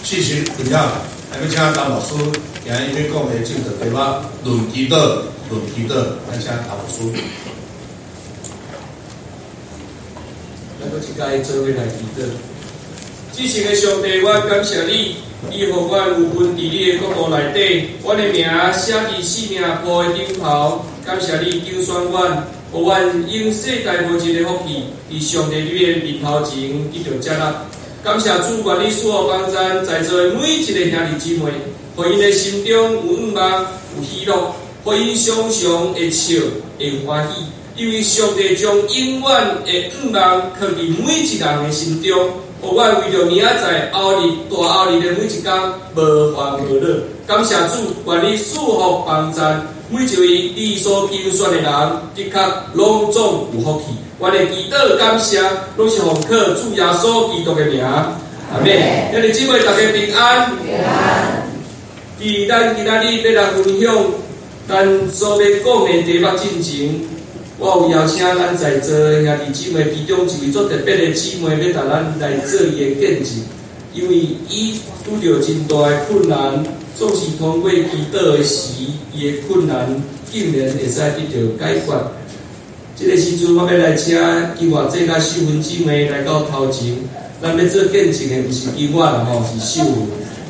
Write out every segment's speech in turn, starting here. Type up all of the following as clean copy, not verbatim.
信息分享，来欲请陈牧师今日欲讲的证道题目：论祈祷，论祈祷。来请陈牧师。咱阁一摆做伙来祈祷。至圣的上帝，我感谢你，你予阮有份伫你的国度内底，阮的名写伫生命簿的顶头。感谢你拣选阮，予阮永世代无尽的福气，伫上帝你的面头前得著接纳。感谢主，愿你赐福帮赞在座的每一个兄弟姊妹，予𪜶的心中有向望，有喜乐，予𪜶常常会笑，会欢喜。因为上帝将永远的向望藏伫每一人的心中，予阮为著明仔载后日大后日的每一工无烦无恼。感谢主，愿你赐福帮赞每一位你所拣选的人，的确拢总有福气。阮的祈祷感谢，拢是奉靠主耶稣基督的名，阿们。兄弟姊妹，大家平安。伫咱今仔日欲来分享咱所欲讲的题目进前，我有邀请咱在座的兄弟姊妹其中一位足特别的姊妹，欲共咱来做伊的见证，因为伊拄著真大的困难，总是通过祈祷的时，伊的困难竟然会使得著解决。这个时阵，我欲来请金华姐佮秀芬姊妹来到头前，咱欲做见证的，毋是金华啦吼，是秀芬。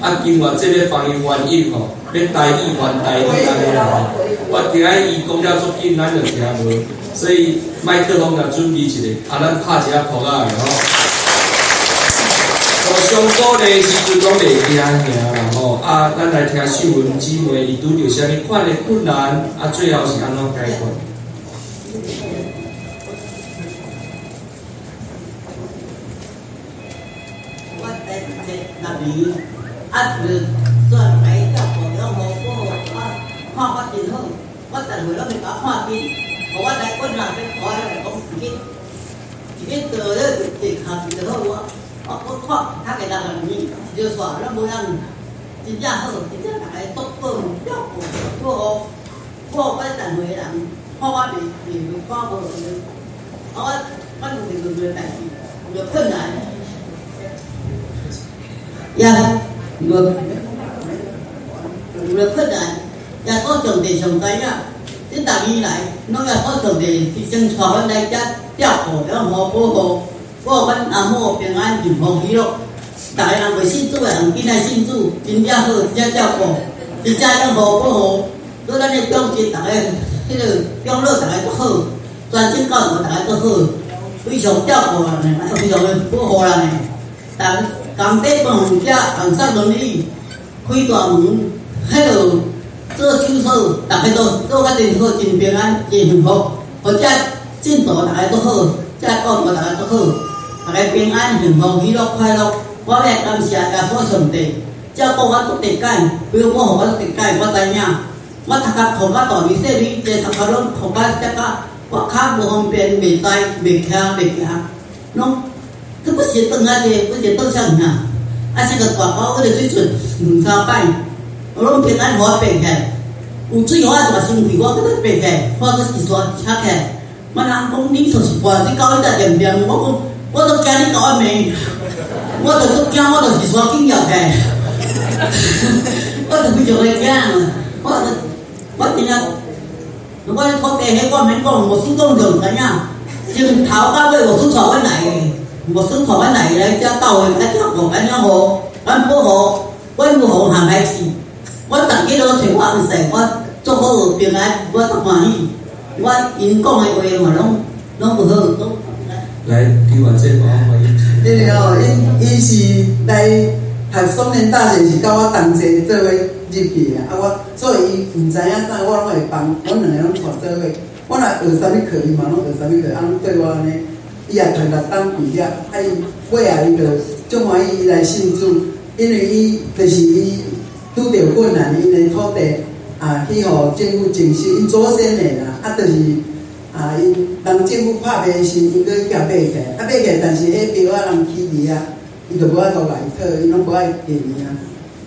啊，金华姐欲帮伊翻译吼，欲台语翻台语按呢啦吼。我惊伊讲了足紧，咱就听无，所以麦克风也准备一下，啊，咱拍一下噗仔的吼。互相鼓励的时阵，拢袂惊吓啦吼。啊，咱来听秀芬姊妹，伊拄著啥物款的困难，啊，最后是按怎解决？我第一六年，啊，就煞来照顾了无好，啊，看我真好，我逐岁拢会共我看紧，予我来阮若欲看咧，讲一去一去倒咧，坐跤就好我，我看较过6年，一条线拢无人，真正好，真正逐个足好照顾，我我我逐岁的人看我袂袂看无落去，啊，我有一个代志，有困难。也无有困难，耶稣上帝上知影，这逐年来，拢耶稣上帝先带阮来遮照顾，了好保护，保阮阿母平安幸福喜乐。逐个人袂信主的人，紧来信主，真正好，真正照顾，真正养好保护。对咱的长辈，逐个彼个长老，逐个都好，全省教徒逐个都好，非常照顾人的，非常的保护人的。逐工地帮遮红色轮椅开大门，彼落做手术，逐个都做甲真好，真平安，真幸福。或者信徒逐个都好，遮教徒逐个都好，逐个平安幸福喜乐快乐。我欲感谢耶稣上帝，照顾我足得解，比如保护我足得解，我知影。我读甲哭甲大女细女，这读甲拢哭甲遮甲，我跤无方便，袂知袂徛袂行，拢。这不是转啊，这不是倒啥物啊？啊，生个大狗，彼个水出两三摆，我拢平安予我爬起来。有水予我就嘛生气，我阁爬起来，我阁一煞请起来。我人讲你就是跋，你搞彼只念念，我讲我都惊你共我骂，我就足惊，我就一煞紧摇起来。我就非常的惊，我就我真正，我土地彼我免讲，牧师讲就知影，从头到尾牧师带阮来的。牧师带阮来来遮教会，来照顾，按怎好，阮保护，阮有予陷害去。我逐日拢揣我翁婿，我足好平安，我足欢喜。我𪜶讲的话嘛，拢拢无好，拢。来，听完这个，我欢迎。因为哦，𪜶伊是来读松年大学，是佮我同齐做伙入去的，啊，我所以伊毋知影啥，我拢会帮，阮两个拢带做伙。我若学啥物课，伊嘛拢学啥物课，啊，拢对我按呢。伊也读六冬毕业，啊，伊尾仔伊就足欢喜伊来信主，因为伊就是伊拄著困难，𪜶的土地啊去予政府征收，𪜶祖先的啦，啊，就是啊，𪜶人政府拍卖的时，𪜶阁去共买起来，啊买起来，但是彼标仔人起价啊，伊就无法度共伊讨，伊拢无爱价钱啊。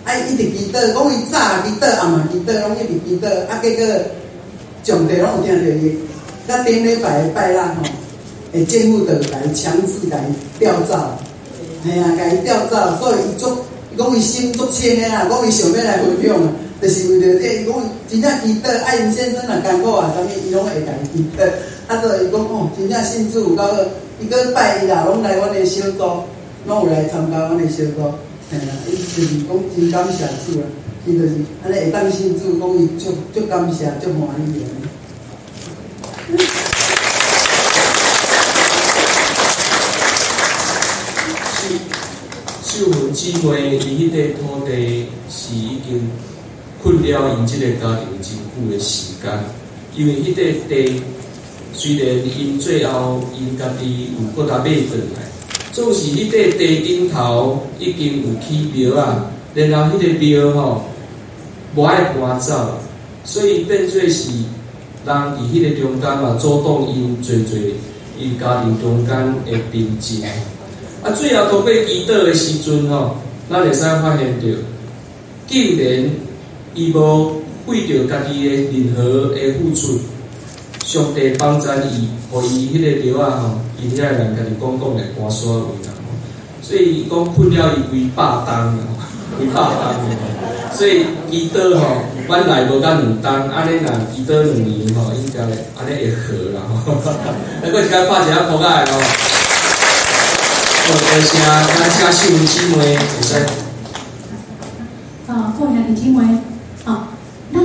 啊，伊一直祈祷，讲伊早祈祷，暗嘛祈祷，拢一直祈祷，啊，结果上帝拢有听著伊，甲顶礼拜的拜六吼。欸，政府就共伊强制共伊调走，嘿啊，共伊调走，所以伊足伊講伊心足清的啦，講伊想欲來分享啊，就是為著這個，伊講真正祈禱，啊𪜶先生若艱苦啊，啥物伊攏會共伊祈禱。啊，所以伊講哦，真正信主有夠好，伊閣拜一啦，攏來阮的小組，攏有來參加阮的小組，嘿啦，伊就是講真感謝主啊，伊就是按呢會當信主，講伊足足感謝，足歡喜的。秀雲姊妹，伊彼塊土地是已經困擾𪜶這個家庭真久的時間，因為彼塊地雖然𪜶最後𪜶家己有閣共買轉來，總是彼塊地頂頭已經有起廟啊，然後彼個廟吼無愛搬走，所以變做是人佇彼個中間嘛，阻擋𪜶濟濟𪜶家庭中間的平靜。啊，最後透過祈禱的時陣吼，咱會使發現著，竟然伊無為著家己的任何的付出，上帝幫贊伊，予伊彼个廟仔吼，𪜶遐个人家己講講會搬煞位啦吼，所以伊講困擾伊幾百冬啦，幾百冬啦，所以祈禱吼，阮來無甲兩冬，按呢若祈禱2年吼，應該按呢會好啦吼。咱閣一擺拍一下鼓仔吼。多謝，咱請秀雲姊妹會使。啊，各位兄弟姊妹，啊，咱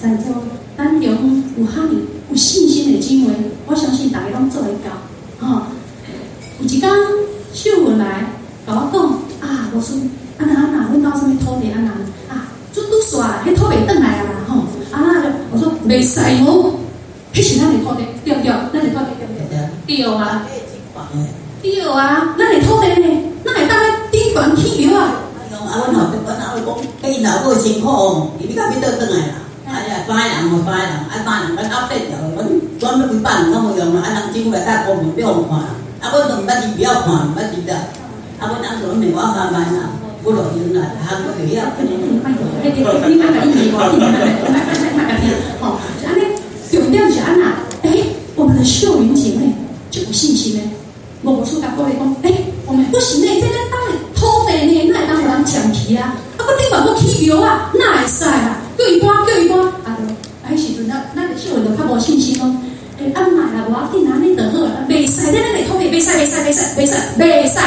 在座咱中有哈爾有信心的姊妹，我相信大家攏做會到。吼，有一工秀雲來共我講，啊，老師，啊那啊那，阮兜啥物土地啊那啊，拄拄煞啦，彼土袂轉來啊啦，吼，啊那就我說袂使哦，彼是咱的土地，對毋對？咱的土地對毋對？對啊。對啊，咱的土地呢，咱會當咧頂懸起廟啊。啊，阮後阮阿母講，伊老母辛苦哦，伊欲到尾倒轉來啦。啊，三個人吼，三個人，啊，三個人，阮壓變掉，阮阮欲幾百年攏無用啦。啊，人政府來搭公文俾阮看，啊，阮都毋捌字，袂曉看，毋捌字啦。啊，阮翁就問我看覓啦，無路用啦，行我袂曉。你莫你莫共伊問我，莫莫莫共聽，吼，就按呢，重點是按那，欸，我們的秀雲姐妹就有信心呢。無無輸共鼓勵講，欸，我們不行呢，這咱當的土地呢，哪會當予人搶去啊？啊，閣頂懸閣起廟啊，哪會使啊？叫伊搬，叫伊搬，啊，就啊，彼時陣咱咱的秀雲就較無信心講，欸，啊莫啦，無要緊啊，按呢就好啊，袂使，咱的土地袂使，袂使，袂使，袂使，袂使，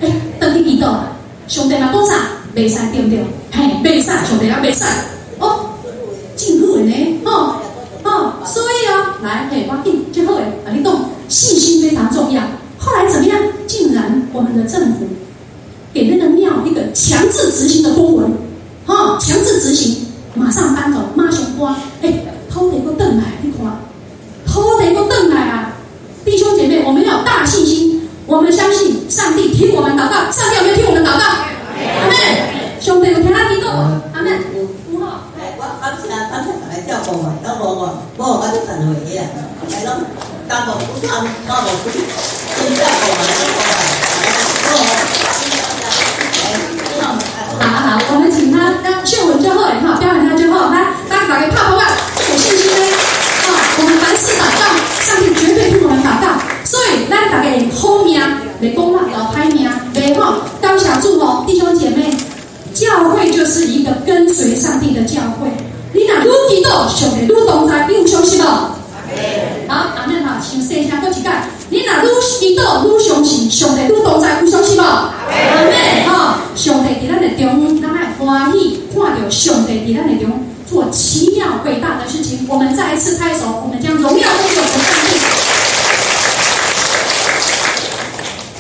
欸，轉去祈禱啊，上帝嘛講啥？袂使對毋對？嘿，袂使，上帝啊袂使，哦，真好的呢，吼，吼，所以哦，來，嘿，我緊，最好的，共你講，信心非常重要。後來怎麼樣？竟然我們的政府給那個廟一個強制執行的公文，哈，強制執行，馬上搬走，馬上搬。欸，土地閣轉來，你看，土地閣轉來啊！弟兄姐妹，我們要有大信心，我們相信上帝聽我們禱告。上帝有沒有聽我們禱告？阿們，兄弟有聽咱祈禱無？阿們，有吼。我感謝感謝大家照顧我，照顧我，我我足慚愧的啊，來攏感冒不感冒無好好，我們請他讓秀文就好哈，表演他就好，來，大家打個拍鼓啊，有信心呢。啊，我們凡事禱告，上帝絕對聽我們禱告。所以咱大家好命，袂講啦，老歹命，袂吼。感謝主哦，弟兄姐妹，教會就是一個跟隨上帝的教會。你若愈祈禱，上帝愈同在，你有相信無？好，阿們哈，傷細聲，閣一擺。你若愈祈禱愈相信，上帝愈同在，有相信無？阿們吼，上帝佇咱的中，咱愛歡喜看著上帝佇咱的中做奇妙偉大的事情。我們再一次拍手，我們將榮耀歸給我們上帝。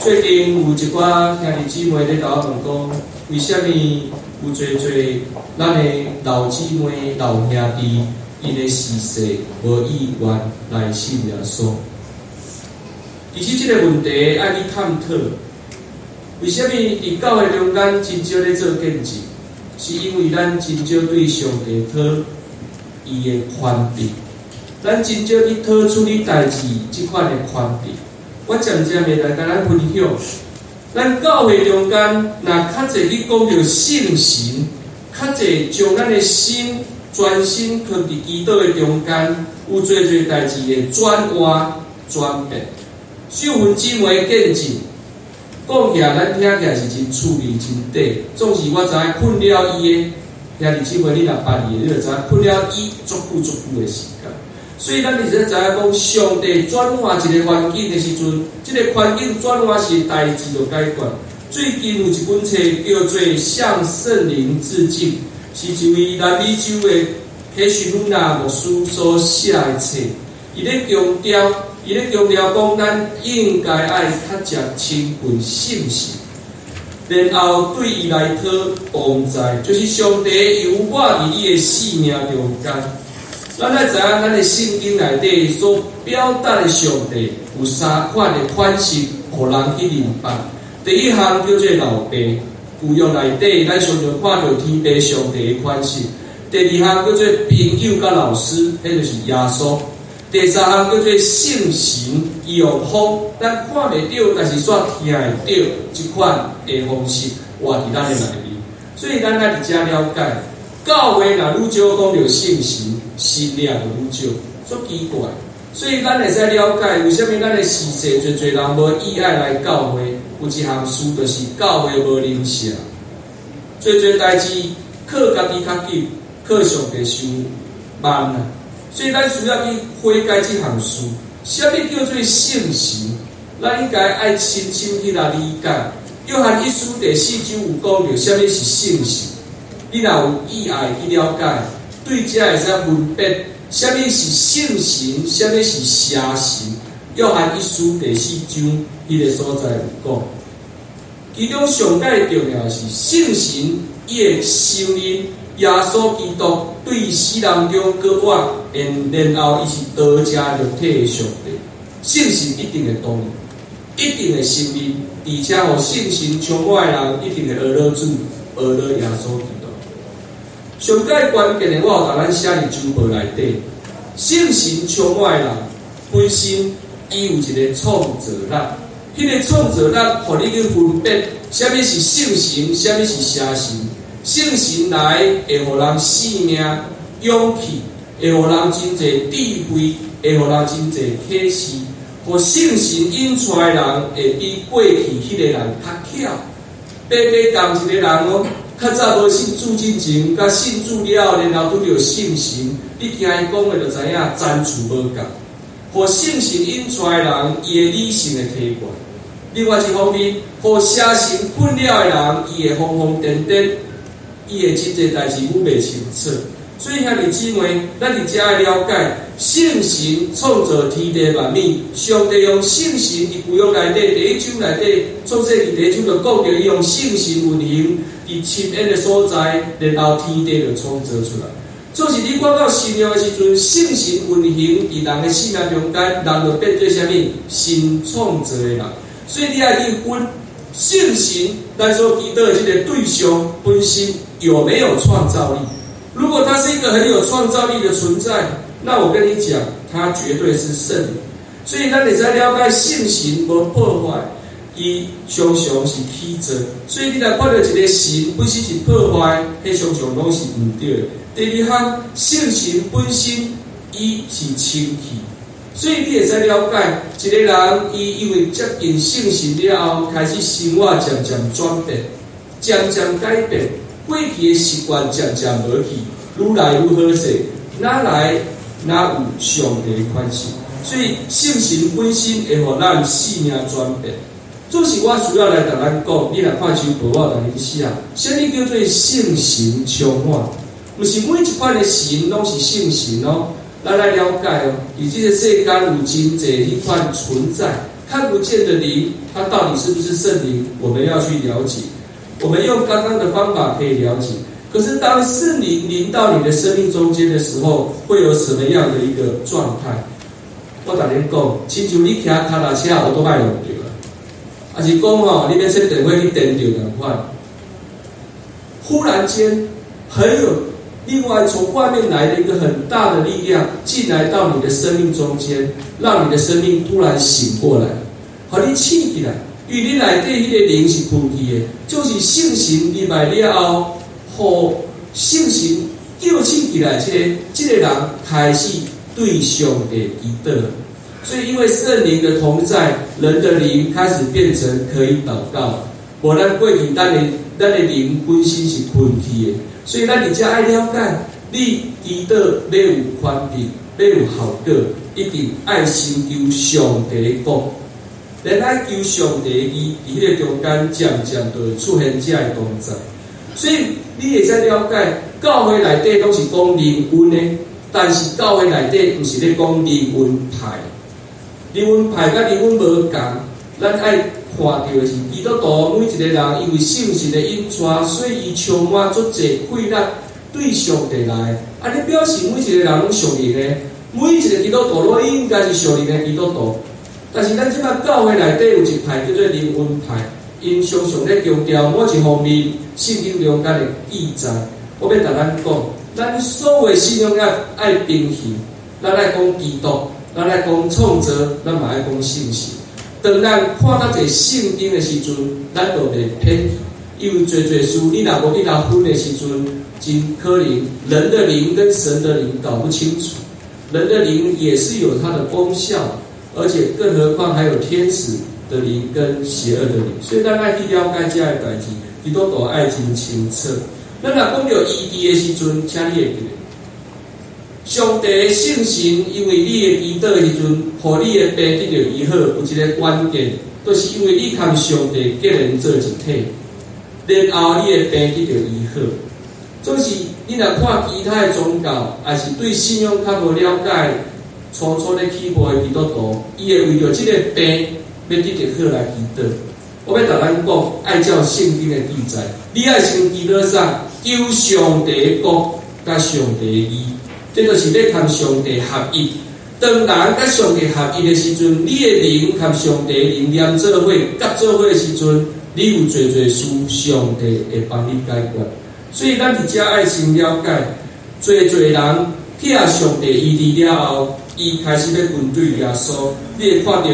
最近有一寡兄弟姊妹咧共我問講，為啥物有濟濟咱的老姊妹、老兄弟，𪜶的逝世無意願來信耶穌？其實這個問題愛去探討，為啥物佇教會中間真少咧做見證？是因為咱真少對上帝討伊的權柄，咱真少去討處理代誌這款的權柄。我漸漸的來共咱分享，咱教會中間若較濟去講著信神，較濟將咱的心專心放佇祈禱的中間，有濟濟代誌會轉換轉變。秀雲姊妹見證，講起來，咱聽起來是真趣味、真短。總是我知影困了伊的兄弟姊妹，你若捌伊，你就知影困了伊足久足久的時間。所以咱直接知影講，上帝轉換一個環境的時陣，這個環境轉換時代誌就解決。最近有一本冊叫做《向聖靈致敬》，是一位南美洲的凱什魯納牧師所寫的冊。伊咧強調講，咱應該愛較常親近聖神，然後對伊來討幫助，就是上帝油抹佇你的生命中間。咱愛知影，咱的聖經內底所表達的上帝有三款的款式，予人去明白。第一項叫做老爸，舊約內底咱常常看著天父上帝的款式。第二項叫做朋友佮老師，彼就是耶穌。第三項叫做聖神，伊用風，咱看袂著，但是煞聽會著這款的方式活佇咱的內面。所以咱愛佇遮了解，教會若愈少講著聖神，神力就愈少，足奇怪。所以咱會使了解，為啥物咱的時勢濟濟人無意愛來教會？有一項事就是教會無靈性，濟濟代誌靠家己較緊，靠上帝傷慢啊。所以咱需要去悔改這項事。啥物叫做聖神？咱應該愛深深去來理解。約翰一書第四章有講著啥物是聖神。你若有意愛去了解，對這會使分別啥物是聖神，啥物是邪神。約翰一書第四章彼個所在有講，其中上蓋重要的是聖神，伊會承認耶穌基督對死人中閣活，然後伊是道成肉體的上帝。聖神一定會同意，一定會承認，而且予聖神充滿的人一定會學老主，學老耶穌基督。上蓋關鍵的，我有共咱寫佇周報內底，聖神充滿的人本身伊有一個創造力，彼個創造力，予你去分別啥物是聖神，啥物是邪神。聖神來會予人生命、勇氣，會予人真濟智慧，會予人真濟啟示。予聖神引出來的人會比過去彼個人較巧。白白仝一個人哦，較早無信主進前，佮信主了後，然後拄著聖神，你聽伊講的就知影層次無仝。予聖神引出來的人，伊的理性會提懸。另外一方面，予邪神困擾的人，伊會瘋瘋癲癲，伊會真濟代誌阮袂清楚。所以兄弟姊妹，咱佇遮愛了解，聖神創造天地萬物，上帝用聖神佇舊約內底第一章內底，創世記第一章就講著，伊用聖神運行佇深淵的所在，然後天地就創造出來。就是你看到新約的時陣，聖神運行佇人的生命中間，人就變做啥物？新創造的人。所以你愛去分聖神，咱所祈禱的這個對象本身有沒有創造力？如果他是一個很有創造力的存在，那我跟你講，他絕對是聖靈。所以咱會使了解聖神無破壞，伊常常是起造。所以你若看到一個神本身是破壞，彼常常攏是毋對的。第二項，聖神本身伊是清氣，所以你會使了解一個人，伊因為接近聖神了後，開始生活漸漸轉變，漸漸改變，過去的習慣漸漸無去，愈來愈好勢，哪來哪有上帝的款式？所以聖神本身會予咱生命轉變。這是我需要來共咱講，你若看周報，我共恁寫，啥物叫做聖神充滿？毋是每一款的神攏是聖神哦，咱來了解哦。佇這個世間有真濟彼款存在，看不見的靈，它到底是不是聖靈？我們要去了解。我們用剛剛的方法可以了解。可是當聖靈臨到你的生命中間的時候，會有什麼樣的一個狀態？我逐日講，親像你騎跤踏車，我都愛用著啊。抑是講吼，你欲切電話去電著仝款。忽然間，很有另外從外面來的一個很大的力量進來到你的生命中間，讓你的生命突然醒過來，予你醒起來。因為你內底彼個靈是困去的，就是聖神入來了後，予聖神叫醒起來，這個人開始對上帝祈禱。所以因為聖靈的同在，人的靈開始變成可以禱告。無咱過去咱的靈本身是睏去的，所以咱佇遮愛了解，你祈禱欲有權柄，欲有效果，一定愛先求上帝的國，然後求上帝的義，佇彼个中間漸漸就會出現這个動作。所以你會使了解，教會內底攏是講靈恩的，但是教會內底毋是咧講靈恩派，靈恩派佮靈恩無仝，咱愛看著的是基督徒每一個人，因為聖神的引帶，所以伊充滿足濟氣力對上帝來。按呢表示每一個人攏屬靈的，每一個基督徒攏應該是屬靈的基督徒。但是咱這擺教會內底有一派叫做靈恩派，𪜶常常咧強調某一方面聖經中間的記載。我欲共咱講，咱所有信仰愛愛平衡，咱愛講基督，咱愛講創造，咱嘛愛講聖神。當咱看到一个聖經的時陣，咱就袂偏去，因為濟濟事你若無去共分的時陣，真可能人的靈跟神的靈搞不清楚。人的靈也是有它的功效，而且更何況還有天使的靈跟邪惡的靈，所以咱愛去了解這个代誌，基督徒愛真清楚。咱若講著醫治的時陣，請你會記得，上帝的聖神因為你的祈禱的時陣，予你的病得著醫好，有一个關鍵，就是因為你佮上帝結連做一體，然後你的病得著醫好。總是你若看其他的宗教，抑是對信仰較無了解，初初咧起步的基督徒，伊會為著這个病欲得著好來祈禱。我欲共咱講，按照聖經的記載，你愛先祈禱啥？求上帝的國佮上帝的義，這就是欲佮上帝合一。當人佮上帝合一的時陣，你的靈佮上帝的靈連做伙、合做伙的時陣，你有濟濟事，上帝會幫你解決。所以咱佇遮愛先了解，濟濟人去予上帝醫治了後，伊開始欲跟隨耶穌。你會看著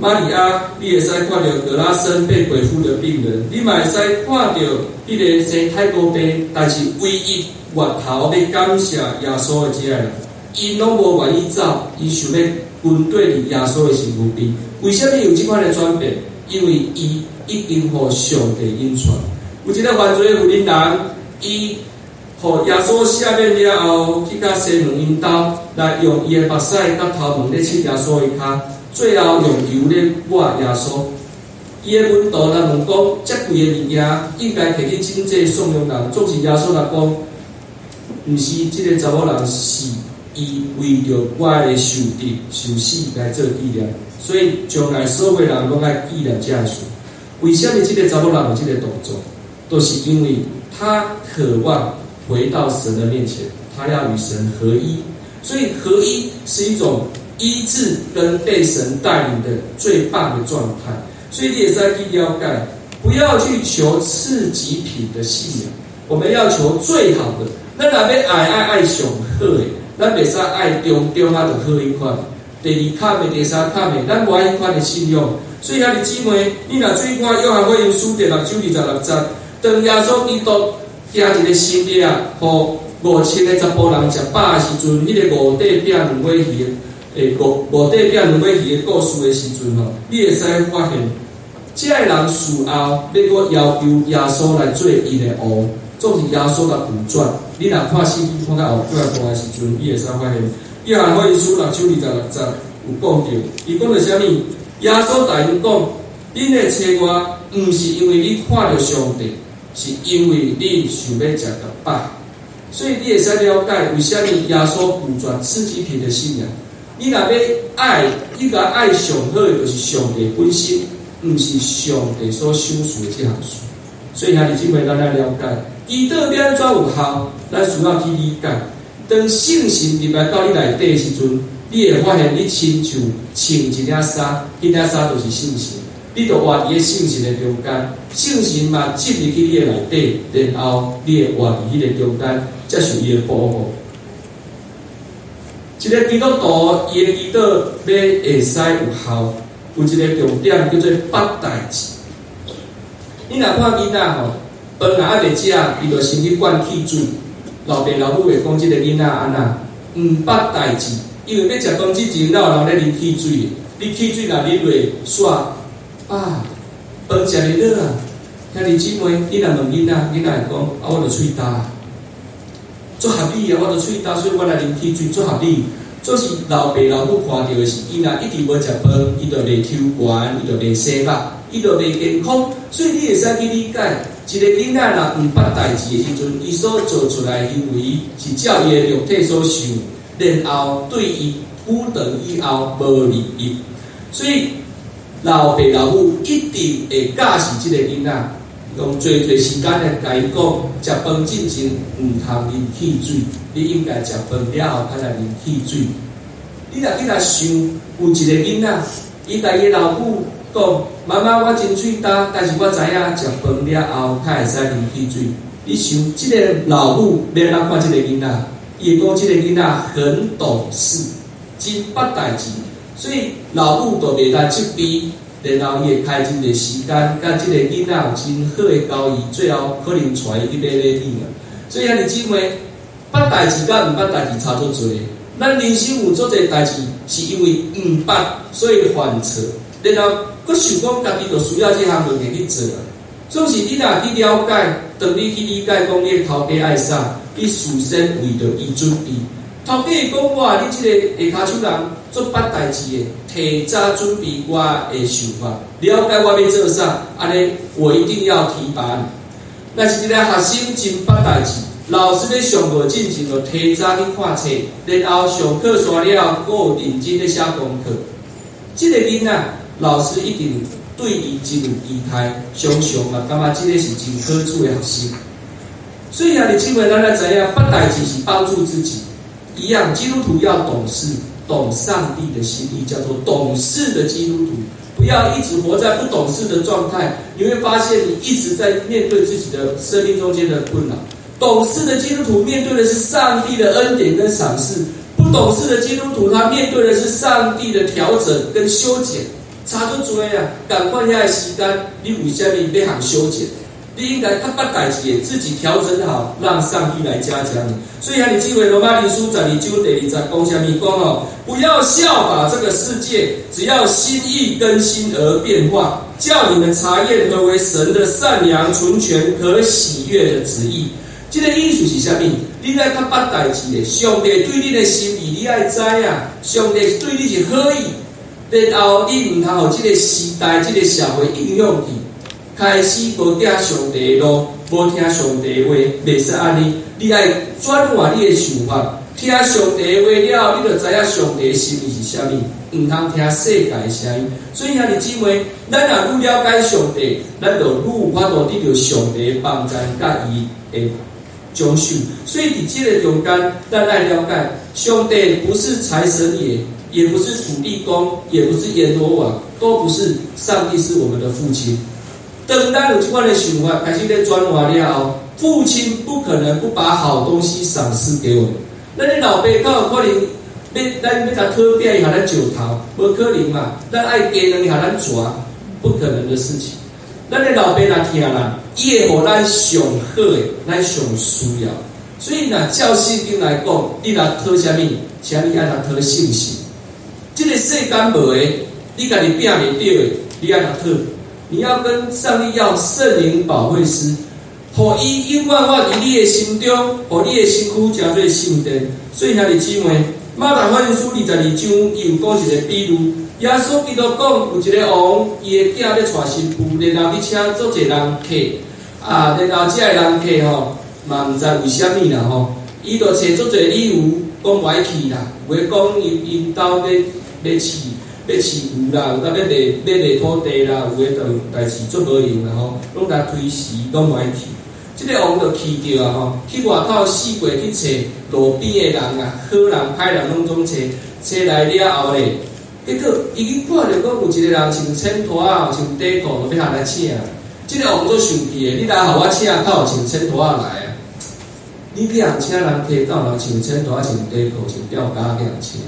瑪利亞，你會使看著格拉森被鬼附的病人，你嘛會使看著彼个生泰國病，但是唯一回頭欲感謝耶穌的這个人，𪜶攏無願意走，伊想欲跟綴佇耶穌的身軀邊。為啥物有這款的轉變？因為伊已經予上帝引帶。有一个犯罪的婦人人，伊予耶穌赦免了後，去到西門𪜶兜來用伊的目屎佮頭毛咧拭耶穌的跤，最後用油咧抹耶穌。伊的門徒來問講：遮貴的物件應該提去賑濟送予人，總是耶穌來講，毋是這个查某人是伊為著我的受的受死來做紀念，所以將來所有人攏愛紀念這个事。為啥物這个查某人有這个動作？就是因為他渴望回到神的面前，他要與神合一，所以合一是一種醫治跟被神帶領的最棒的狀態。所以你會使去了解，不要去求次級品的信仰，我們要求最好的。咱若欲愛愛愛上好的，咱袂使愛中中仔就好彼款，第二卡的、第三卡的，咱無愛彼款的信仰。所以兄弟姊妹，你若注意看約翰福音書第六章26節，當耶穌基督行一个神蹟啊，予5000個查埔人食飽的時陣，彼个五塊餅兩尾魚的，五塊餅兩尾魚的故事的時陣吼，你會使發現，這个人事後欲閣要求耶穌來做𪜶的王，總是耶穌共拒絕。你若看聖經看到後半段的時陣，你會使發現，約翰福音書六章26節有講著，伊講著啥物？耶穌共𪜶講：恁來揣我，毋是因為你看著上帝，是因為恁想欲食著飽。所以你會使了解為啥物耶穌拒絕次級品的信仰。你若欲愛，你共愛上好的，就是上帝本身，毋是上帝所賞賜的這項事。所以兄弟姊妹，咱愛了解，祈禱欲按怎有效，咱需要去理解。當聖神入來到你內底的時陣，你會發現你親像穿一領衫，彼領衫就是聖神，你就活佇个聖神的中間，聖神嘛進入去你的內底，然後你會活佇彼个中間，接受伊的保護。一个基督徒，伊的祈禱欲會使有效，有一个重點叫做捌代誌。你若看囡仔吼，飯若猶未食，伊就先去灌汽水。老爸老母會講這个囡仔按怎，毋捌代誌，因為欲食飯之前，哪有人咧啉汽水？你汽水若啉落，煞啊，飯食袂落啊！兄弟姊妹，你若問囡仔，囡仔會講啊，我著喙焦，足合理啊！我著喙焦，所以我來啉汽水，足合理。總是老爸老母看著的是，伊若一直無食飯，伊就袂抽懸，伊就袂洗肉，伊就袂健康。所以你會使去理解，一個囡仔若毋捌代誌的時陣，伊所做出來的行為是照伊的肉體所想，然後對伊久長以後無利益。所以老爸老母一定會教示這個囡仔，用濟濟時間來共伊講，食飯進前毋通啉汽水，你應該食飯了後才來啉汽水。你若去來想，有一個囡仔，伊共伊老母講：媽媽，我真喙焦，但是我知影食飯了後才會使啉汽水。你想，這個老母欲按怎看這個囡仔？伊會講這個囡仔很懂事，真捌代誌，所以老母就袂來責備，然後伊會開真濟時間，佮這個囡仔有真好的交誼，最後可能帶伊去買禮物啊。所以兄弟姊妹，捌代誌佮毋捌代誌差足濟。咱人生有足濟代誌，是因為毋捌，所以犯錯，然後閣想講家己就需要這項物件去做啊。總是你若去了解，當你去理解講你的頭家愛啥，你事先為著伊準備。頭家會講哇，你這個下跤手人足捌代誌的，提早準備我的想法，了解我欲做啥，按呢我一定要提拔你。若是一個學生真捌代誌，老師咧上課進前就提早去看冊，然後上課煞了後，閣有認真咧寫功課。這個囡仔，老師一定對伊真有期待，常常嘛感覺這個是真可取的學生。所以兄弟姊妹，咱來知影，捌代誌是幫助自己。一樣，基督徒要懂事，懂上帝的心意，叫做懂事的基督徒。不要一直活在不懂事的狀態，你會發現你一直在面對自己的生命中間的困擾。懂事的基督徒面對的是上帝的恩典跟賞賜，不懂事的基督徒，他面對的是上帝的調整跟修剪。差足濟啊！仝款遐个時間，你為啥物欲予修剪？你應該較捌代誌的，自己調整好，讓上帝來嘉獎你。所以兄弟姊妹，羅馬書12章第2節講啥物？講哦，不要效法這個世界，只要心意更新而變化，叫你們查驗何為神的善良、純全、可喜悅的旨意。這個意思是啥物？你愛較捌代誌的，上帝對你的心意，你愛知影。上帝對你是好意，然後你毋通予這個時代、這個社會影響去。開始無行上帝的路，無聽上帝話，袂使按呢。你愛轉換你的想法，聽上帝話了，你就知影上帝的心意是啥物。毋通聽世界的聲音。所以兄弟姊妹，咱若愈了解上帝，咱就愈有法度得著上帝的幫助佮伊的獎賞。所以佇這個中間，咱愛了解，上帝不是財神爺，也不是土地公，也不是閻羅王，都不是。上帝是我們的父親。當咱有這款的想法，開始咧轉化了後，父親不可能不把好東西賞賜給我們。咱的老爸較有可能欲咱欲共討餅，伊予咱石頭，無可能嘛。咱愛雞卵，伊予咱蛇，不可能的事情。咱的老爸若疼咱，伊會予咱上好的，咱上需要。所以若照聖經來講，你若討啥物，請你愛來討信心。這個世間無的，你家己拚袂著的，你愛來討。你要跟上帝要聖靈保惠師，予伊永遠活佇你的心中，予你的身軀成做聖殿。所以兄弟姊妹，馬太福音書22章，伊有講一個比喻。耶穌基督講，有一個王，伊的囝欲娶新婦，然後去請足濟人客，啊，然後這个人客吼，嘛毋知為啥物啦吼，伊就揣足濟理由講無愛去啦，有的講𪜶𪜶兜欲飼牛啦，有當欲賣土地啦，有的就代誌足無閒啦吼，攏共推辭，攏無愛去。這個王就氣著啊吼，去外口四界去揣路邊的人啊，好人歹人攏總揣，揣來了後咧，結果伊去看著講有一個人穿淺拖仔，穿短褲，就欲予來請。這個王足生氣的，你來予我請，較有穿淺拖仔來啊？你去予請人客，敢有人穿淺拖仔、穿短褲、穿吊嘎去予請？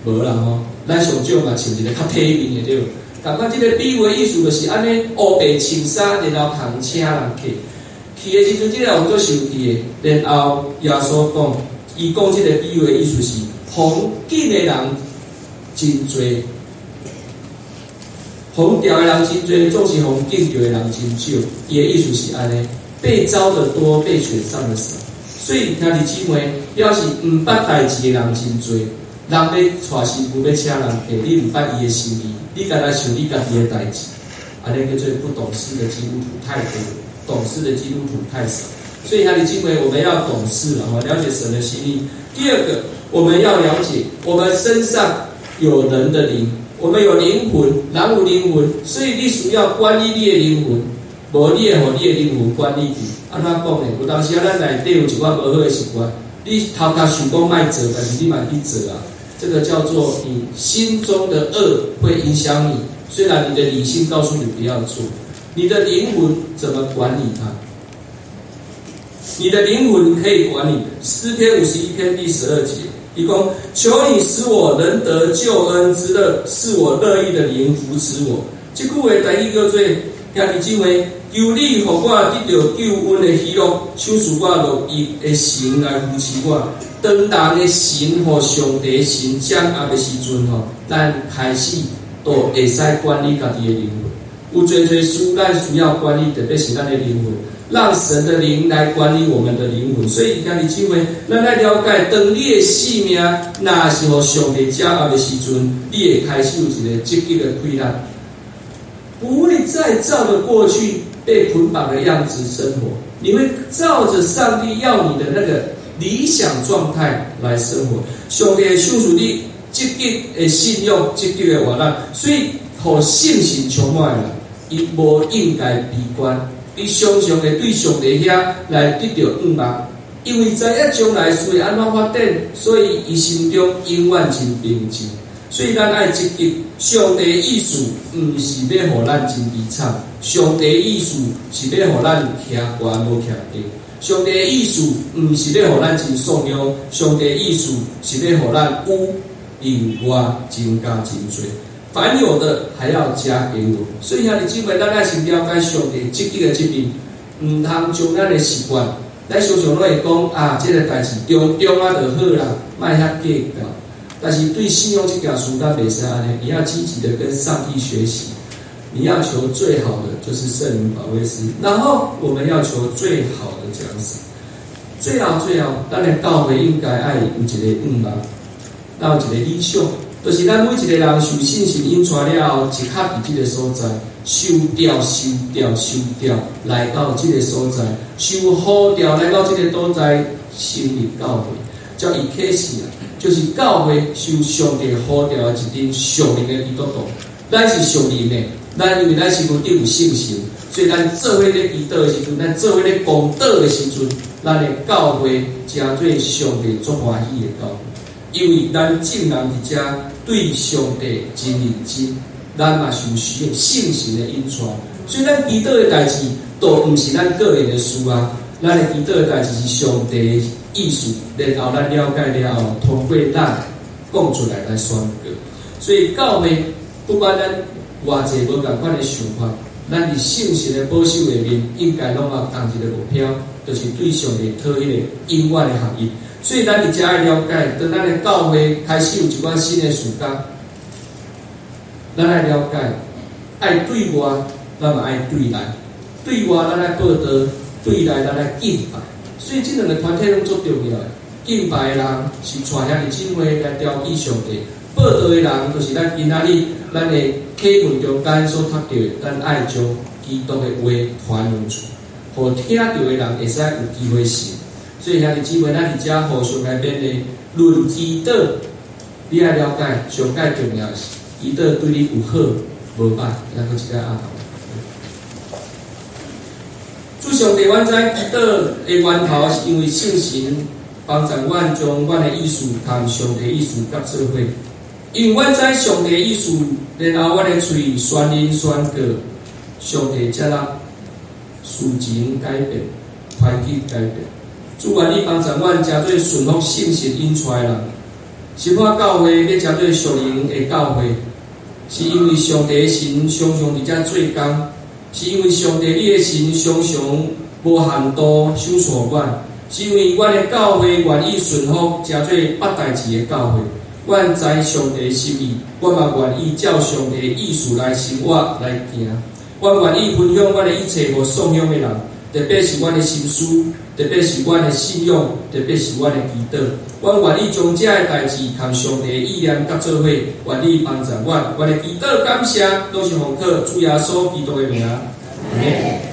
無啦吼，咱上少嘛穿一個較體面的對無？仝款這個比喻的意思就是按呢，烏白穿衫，然後通請人客。去的時陣，這個王足生氣的，然後耶穌講，伊講這個比喻的意思是，予揀的人真濟，予召的人真濟，總是予揀著的人真少。伊的意思是按呢，被召的多，被選上的少。所以兄弟姊妹，表示毋捌代誌的人真濟，人欲娶新婦欲請人客，你毋捌伊的心意，你干焦想你家己的代誌，按呢叫做不懂事的基督徒太多，懂事的基督徒太少。所以兄弟姊妹，我們要懂事了，了解神的心意。第二個，我們要了解我們身上有人的靈，我們有靈魂，人有靈魂，所以你需要管理你的靈魂，無你會予你的靈魂管理去。按怎講呢？有當時啊，咱內底有一寡無好的習慣，你頭殼想講莫做，但是你嘛去做啊。這個叫做你心中的惡會影響你，雖然你的理性告訴你不要做，你的靈魂怎麼管理它？你的靈魂可以管理。詩篇51篇第12節，伊講：求你使我能得救恩之樂，賜我樂意的靈扶持我。這句話台語叫做：兄弟姊妹，求你予我得著救恩的喜樂，賞賜我樂意的神來扶持我。當人的神予上帝神掌握的時陣吼，咱開始就會使管理家己的靈魂。有濟濟事咱需要管理，特別是咱的靈魂，讓神的靈來管理我們的靈魂。所以兄弟姊妹，咱愛了解，當你的性命若是予上帝掌握的時陣，你會開始有一個積極的氣力，不會再照著過去被捆綁的樣子生活，你會照着上帝要你的那個理想狀態來生活。上帝會賞賜你積極的信仰，積極的活力，所以予信心充滿的人，伊無應該悲觀，伊常常會對上帝遐來得著盼望，因為知影將來事會按怎發展，所以伊心中永遠真平靜。所以咱愛積極。上帝意思毋是欲予咱真悲慘，上帝意思是欲予咱徛懸無徛低。上帝意思毋是欲予咱真喪樣，上帝意思是欲予咱有另外增加真濟。凡有的還要加給我。所以兄弟姊妹，咱愛先了解上帝積極的這面，毋通將咱的習慣，咱常常攏會講啊，這個代誌中中仔就好啦，莫遐計較。但是對信仰這件事，咱袂使按呢，你要積極的跟上帝學習，你要求最好的就是聖靈保惠師，然後我們要求最好的獎賞。最後最後，咱的教會應該愛有一個願望，有一個理想，就是咱每一個人受聖神引帶了後，集合佇這個所在，受召受召受召來到這個所在，受呼召來到這個所在，成立教會，才伊啟示啊，就是教會受上帝呼召的一陣屬靈的基督徒。咱是屬靈的，咱因為咱身軀頂有聖神，所以咱做伙咧祈禱的時陣，咱做伙咧講道的時陣，咱的教會成做上帝足歡喜的教會。因為咱眾人佇遮對上帝真認真，咱嘛受需要聖神的引帶，所以咱祈禱的代誌，都毋是咱個人的事啊。咱的祈禱的代誌是上帝的意思，然後咱了解了後，通過咱講出來來宣告。所以教會不管咱偌濟無仝款的想法，咱佇聖神的保守下面，應該攏有仝一個目標，就是對上帝討彼個永遠的合一。所以咱佇遮愛了解，當咱的教會開始有一寡新的事工，咱愛了解，愛對外，咱嘛愛對內；對外咱愛報道，對內咱愛敬拜。所以這兩個團體攏足重要的。敬拜的人是帶兄弟姊妹來調記上帝，報道的人就是咱今仔日咱的啟文中間所讀著的，咱愛將基督的話傳揚出，予聽著的人會使有機會信。所以兄弟姊妹，咱佇遮互相來勉勵，論祈禱，你愛了解上蓋重要的是祈禱對你有好無歹，咱閣一擺阿頭。主上帝，阮知祈禱的源頭是因為聖神幫助阮將阮的意思佮上帝意思結做伙。因為阮知上帝意思，然後阮的喙宣認宣告，上帝接納事情改變，環境改變。主願你幫助阮，成做順服聖神引帶的人。新埔教會欲成做屬靈的教會，是因為上帝的神常常佇遮做工，是因為上帝你的神常常無限度賞賜阮，是因為阮的教會願意順服，成做捌代誌的教會。阮知上帝心意，阮嘛願意照上帝意思來生活來行。阮願意分享阮的一切予送養的人，特別是阮的心思，特別是阮的信仰，特別是阮的祈禱。阮願意將這个代誌佮上帝的意念佮做伙，願你幫助阮。阮的祈禱感謝，攏是奉靠主耶穌基督的名。阿們。